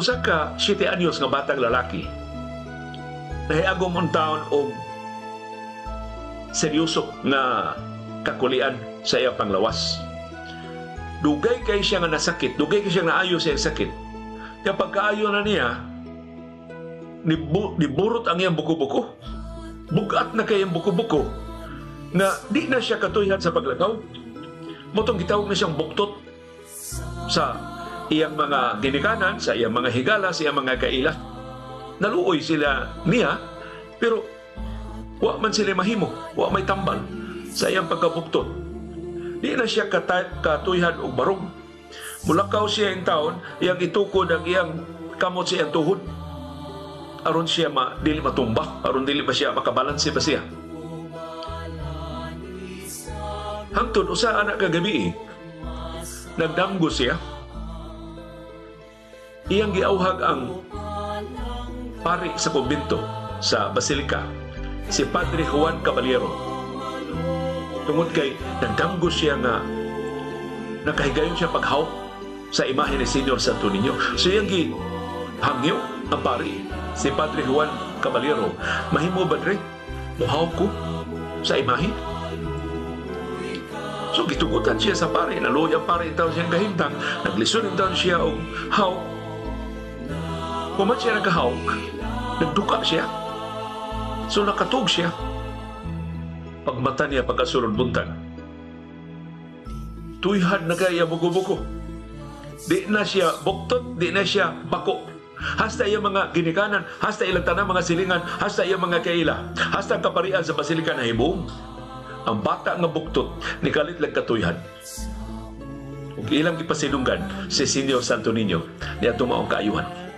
Usa ka 7 anyos nga batang lalaki nahiagom taon og seryoso nga kakulian sa iyang panglawas. Dugay kay siya nga nasakit, dugay kay siya nga naayo sa iyang sakit. Kaya pagkaayo na niya, niburot ang iyang buko-buko. Bugat na kay ang buko-buko na di na siya katuyhan sa paglakaw. Mao tong gitawag na siyang buktot sa iyang mga ginikanan, sa iyang mga higala, sa iyang mga kaila. Naluoy sila niya, pero wa man sila mahimo, wa may tambal sa iyang pagkabuktot. Di na siya katuyhan og barog. Mulakaw siya in taon, iyang itukod ang iyang kamot sa iyang tuhod. Aron siya dili matumba, aron dili ba siya makabalanse ba siya. Hangtod usa anak kagabi, nagdamgo siya. Iyang giauhag ang pari sa kumbento sa Basilika, si Padre Juan Caballero. Tungod kay nagdamgo siya nga nakahigayon siya paghawk sa imahe ni Senyor Santo Niño. So iyang gihangyo ang pari, si Padre Juan Caballero, "Mahimo ba, Dre, muhawk ko sa imahe?" So gitugutan siya sa pari, naluoy ang pari taon siyang kahimtang, naglisod taon siya og hawk. Human siya nagahawk, nagduka siya. So nakatug siya. Pagmata niya pagkasulod buntag, tuyhan na kaya buko-buko. Di na siya buktot, di na siya bako. Hasta iya mga ginikanan, hasta ilang tanang mga silingan, hasta iya mga kaila, hasta ang kaparian sa basilika na hibong. Ang bata nga buktot, nikalit lang katuyhan. Ug ilang gipasilunggan si Senyor Santo Niño niya maong kaayuhan.